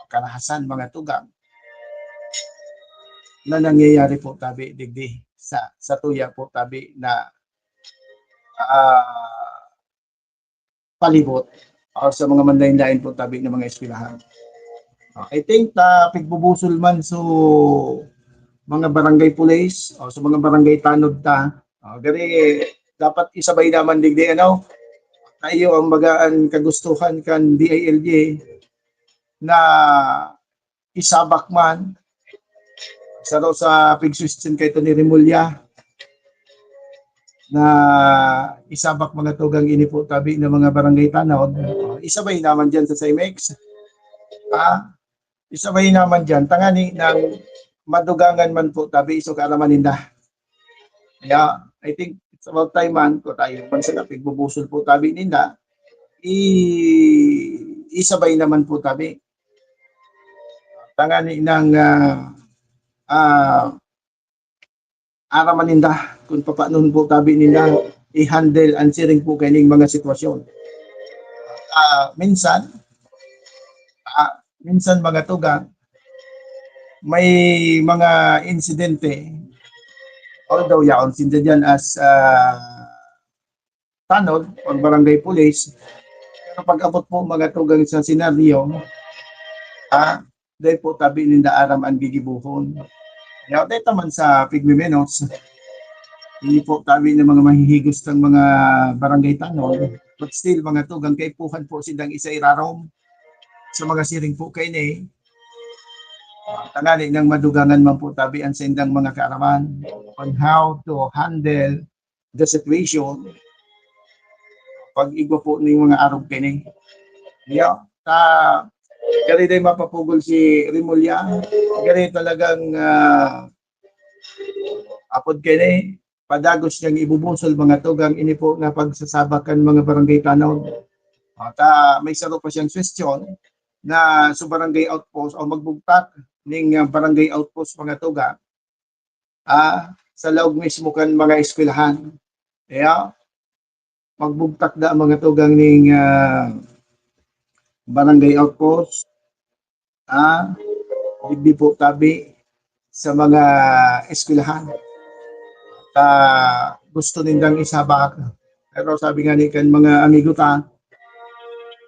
karahasan, mga tugang na nangyayari po tabi digdi sa, satuya po tabi na, ah, palibot or sa mga manlain-lain po tabi ng mga eskwelahan. Ah, I think ta pigbubusol man so mga barangay police o sa mga barangay tanod ta. Ah, gari dapat isabay naman digdi, ano? Tayo ang magaan kagustuhan kan D I L G na isabak man. Saro sa pig-suggestion kay Tony Remulla na isabak mga tugang ini po tabi ng mga barangay tanod. Isabay naman diyan sa Cymex. Ah, isabay naman diyan. Tangani nang madugangan man po tabi, so kaaraman ninda. Kaya, I think it's about time man ko tayo man sa pigbubusol po tabi ninda. I, isabay naman po tabi. Tangani nang, ah, ah, araman ninda kung papanon po tabi ninda i-handle ang siring po kaining mga sitwasyon. Ah, minsan, ah, minsan mga tugang, may mga insidente, although yaon sinda diyan as, ah, tanod or barangay police, pero pag-abot po mga tugang sa senaryo, ah, dai po tabi ninda aram an gigibohon. Yaon tayo taman sa pigmemenos, hindi po tabi ng mga mahihigos ng mga barangay tanod, but still mga tugang kaipuhan po sindang isa irarom sa mga siring po kaini. Tangani nang madugangan man po tabi ang saindang mga kaaraman on how to handle the situation pag igwa po ning mga arog kini. Yeah, ta gari day mapapugol si Remulla, gari talagang, ah, apod kini, padagos niyang ibubusol mga tugang ini po na pagsasabakan mga barangay tanod. Ah, ta may saro pa siyang suwestyon na sa barangay outpost o magbugtak ning, ah, barangay outpost mga tugang, ah, sa laog mismo kan mga eskwelahan. Kaya, magbugtak da ang mga tugang ning, ah, barangay outpost, ah, digdi po tabi sa mga eskwelahan. Ta gusto nindang isabak. Pero sabi nga ni kan mga amigo ta,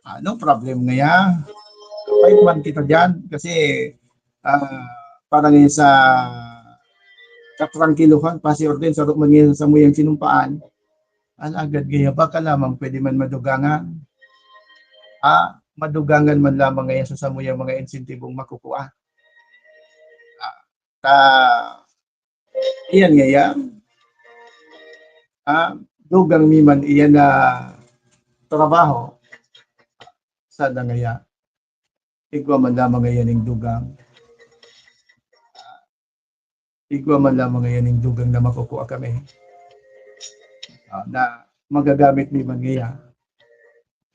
ah, no problem ngaya. Fight man kita diyan kasi, ah, para ngayon sa katrangkiluhan, pasior din, saro man ngayon sa samuyang sinumpaan, alagad gaya baka lamang pwede man madugangan. Ah, madugangan man lamang ngayon sa samuyang mga insentibong makukuha. Ah, ta, iyan ngaya, ah, dugang mi man iyan na trabaho, sana ngaya, igwa man lamang ngaya ning dugang. Igwa man lamang ngaya ning dugang na makukua kami. Ah, na magagamit mi man ngaya.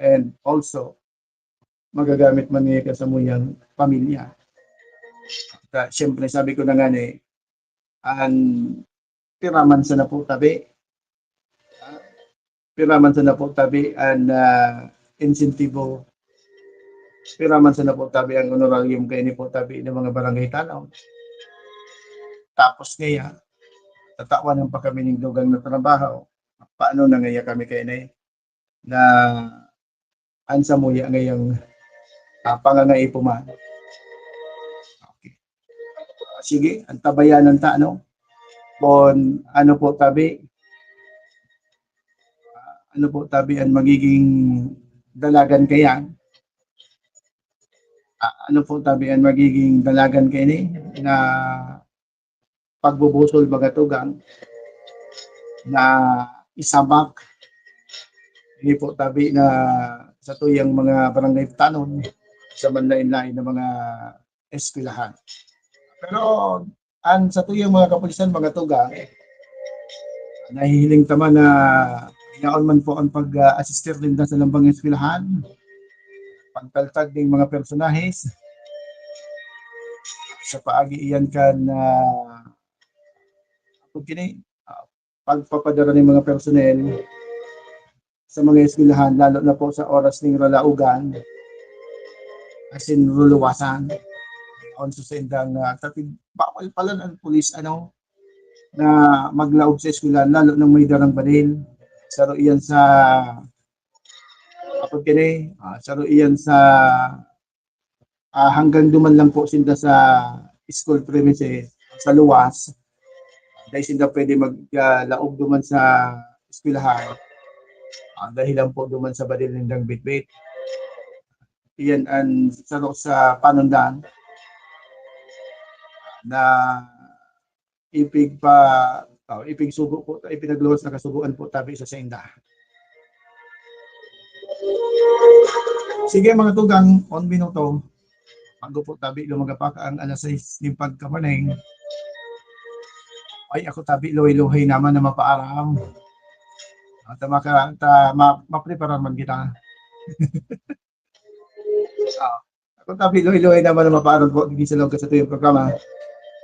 And also, magagamit man ngaya kan samuyang pamilya. Ta, siyempre, sabi ko na nga ni, an pira man sana po tabi, ah, pira man sana po tabi an, ah, insentibo, pira man sana po tabi ang honorarium kaini po tabi ng mga barangay tanaw. Tapos ngaya, tatawan pa kami ning dugang na trabaho. Paano na ngaya kami kaini? Na an samuya ngayang, ah, pangangaipo man. Okay. Sige, antabayanan ta, ano? Kung ano po tabi, ah, ano po tabi ang magiging dalagan kaya? Ah, ano po tabi ang magiging dalagan kaini na pagbubusol, mga tugang, na isabak, ini po tabi na sa tuyang mga barangay tanon, sa manlain-lain na mga eskwelahan. Pero ang sa tuyang mga kapulisan, mga tugang, nahihiling ta man na yaon man po ang pag-assistir ninda sa lambang eskwelahan, pagtaltag ning mga personahes, sa paagi iyan kan, ah, kung kini, ah, pagpapadara ning mga personnel sa mga eskwelahan, lalo na po sa oras ning ralaogan, as in, luluwasan. Ayon sa saindang, ah, tapi, bawal pala ang pulis, ano, na maglaog sa eskwelahan, lalo nang may darang baril. Saro iyan sa, kapag kini, ah, saro iyan sa, ah, hanggang duman lang po sinda sa school premises, sa luwas. Dahil sinda pwede mag, ah, laog duman sa eskwelahan. Ah, dahilan po duman sa baril nindang bitbit. Iyan ang saro sa panundan na ipigpa-, oh, ipigsugo po, ipinagluwas na kasugoan po tabi sa sainda. Sige, mga tugang, on minuto. Bago po tabi lumaga pa ang alas sais nin pagkabaneng. Ay, ako tabi, luhay-luhay naman na mapaaram. At maka-, ta-, ma-, maprepara man kita. Ah, ako tabi, luhay-luhay naman na mapaaram po, digdi sa loob sa tuyang programa.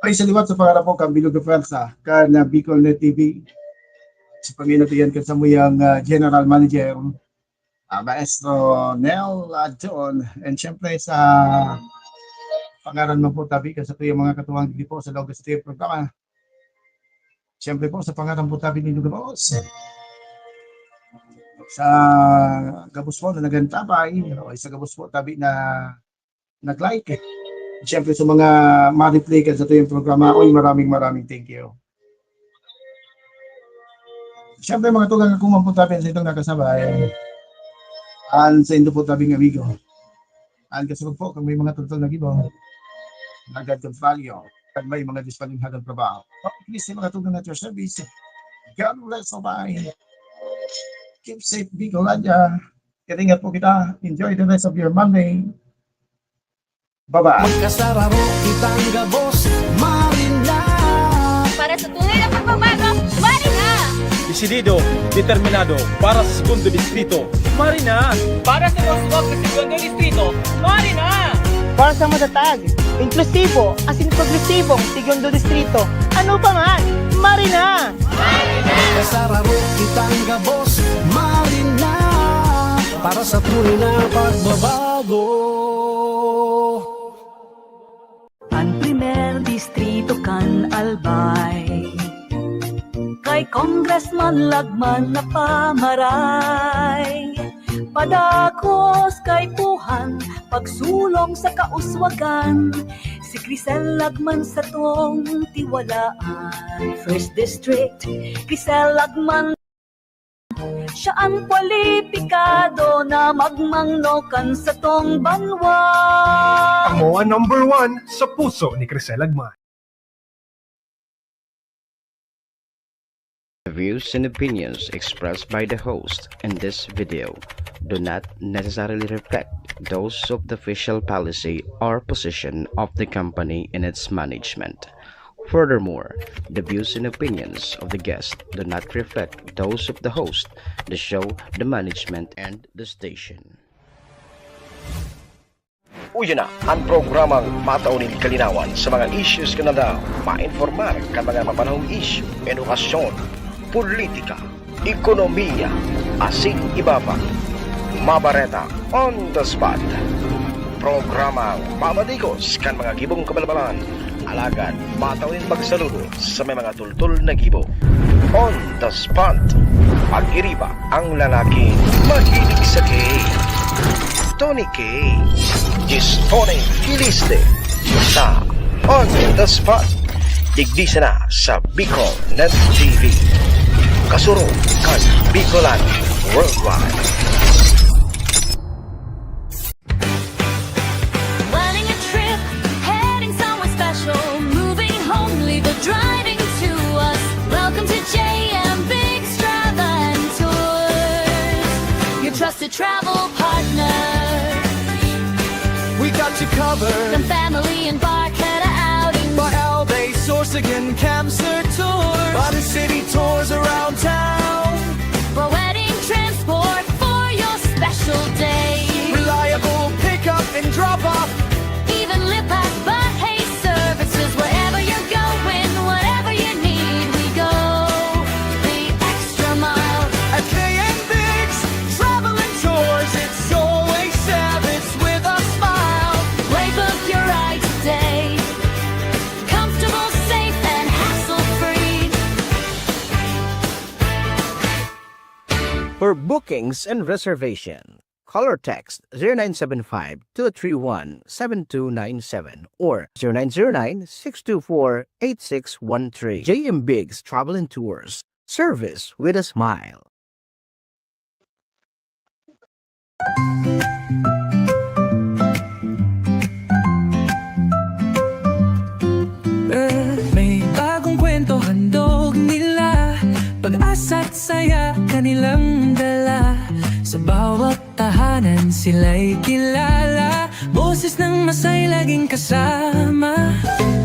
Ay, sa liwat sa pangarap po, kan Bilog na Pwersa, kan, ah, Bicol Net T V. Sa panginatian kan samuyang, ah, General Manager, ah, Maestro Nel Adjon. And syempre, sa pangaran mo po, tabi ka sa tuyang mga katuwang digdi po sa loob sa tuyang programa. Syempre po, sa pangaran po, tabi ni Lugabos. Sa gabos po na nagantapay, o sa gabos po, tabi na nag-like. Siyempre, sa mga ma-replay kan sa tuyang programa, oy, maraming, maraming thank you. Siyempre, mga tugang, ako man po tabi sa itong nakasabay. An sa indo po tabing amigo. An kasabag po, kung may mga tultol na gibo. Lagad kong palyo, kag may mga dispalinghadong trabaho. Oh, please, sa mga tugang at your service. God bless, bye-bye. Keep safe, Bicolandia. Ingat po kita. Enjoy the rest of your Monday. Bye-bye. Magkasararo kitang gabos, Marina. Para sa tunay na pagbabago, Marina. Desidido, determinado, para sa segundo distrito, Marina. Para sa mas wag na segundo distrito, Marina. Para sa matatag, inklusibo, asin progresibong segundo distrito, ano pa man, Marina. Magkasararo kitang gabos, Marina. Para sa tunay na pagbabago. An primer distrito kan Albay, kay Congressman Lagman na pamaray. Padakos kaipuhan, pagsulong sa kauswagan. Si Crisel Lagman satong tiwalaan. First District, Crisel Lagman. Siya an kwalipikado na magmangno kan satong banwa. Amo an number one sa puso ni Crisel Lagman. The views and opinions expressed by the host in this video do not necessarily reflect those of the official policy or position of the company and its management. Furthermore, the views and opinions of the guest do not reflect those of the host, the show, the management, and the station. Uya na an programang matao nin kalinawan sa mga issues kan aldaw, mainformar kan mga mapanahong isyu, edukasyon, politika, ekonomiya, asin iba pa. Mabareta on the spot. Programang mamadigos kan mga gibong kabalbalan, alagad matao nin magsaludo sa may mga tultol na gibo. On the spot. Pag-iriba ang lalaking mahilig sa gay. Tony K. Gistone Kiliste sa On the Spot. Digdi sana sa Bicol Net T V. Kasurog kan Bicolan Worldwide. Planning a trip, heading somewhere special, moving home, leave the driving to us. Welcome to J M Biggs Travel and Tours, your trusted travel partner. We got you covered. From family and Barkada outings, Bael Bay, Sorsogon, Kamsur tours, other city tours around town. for wedding transport for your special day. Reliable pickup and drop off. Even Lipas Bahey services, wherever you're going, whatever you need, we go the extra mile. At K M Biggs Travel and Tours, it's always service with a smile. Wave up your ride today. Comfortable, safe, and hassle-free. For bookings and reservation, call or text zero nine seven five, two three one, seven two nine seven or zero nine zero nine, six two four, eight six one three. J M Biggs Travel and Tours. Service with a smile. May bagong kwento handog nila, pag-asa't saya kanilang dala. Sa bawat tahanan sila'y kilala, boses ng masay laging kasama.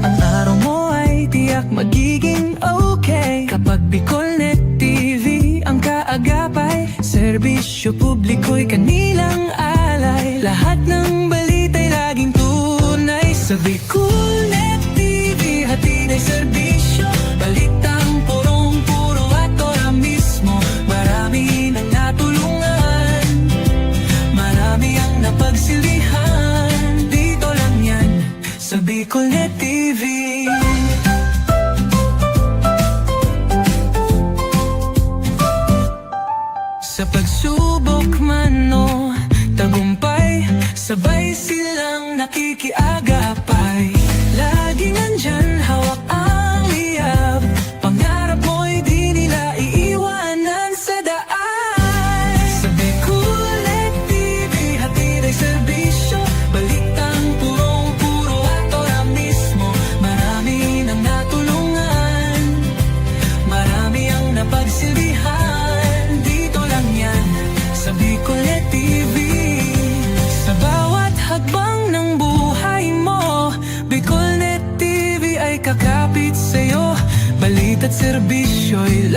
Ang araw mo ay tiyak magiging okay kapag Bicolnet T V ang kaagapay. Serbisyo publiko'y kanilang alay, lahat ng balita'y laging tunay. Sa Bicolnet T V, hatid ay serbisyo, balitang purong-puro at ora mismo. Marami nang natulungan, marami ang napagsilbihan. Dito lang yan, sa Bicolnet T V. Sa pagsubok man o tagumpay, sabay silang nakikiagapay. Laging nandyan, hawak ang liyab, pangarap mo'y di nila iiwanan sa daan. Sa Bicolnet T V, hatid ay serbisyo, balitang purong-puro at ora mismo. Marami nang natulungan, marami ang napagsilbihan. Dito lang yan, sa Bicolnet T V. Sa bawat hakbang ng buhay mo, Bicolnet T V ay kakapit sa'yo. Balita't serbisyo'y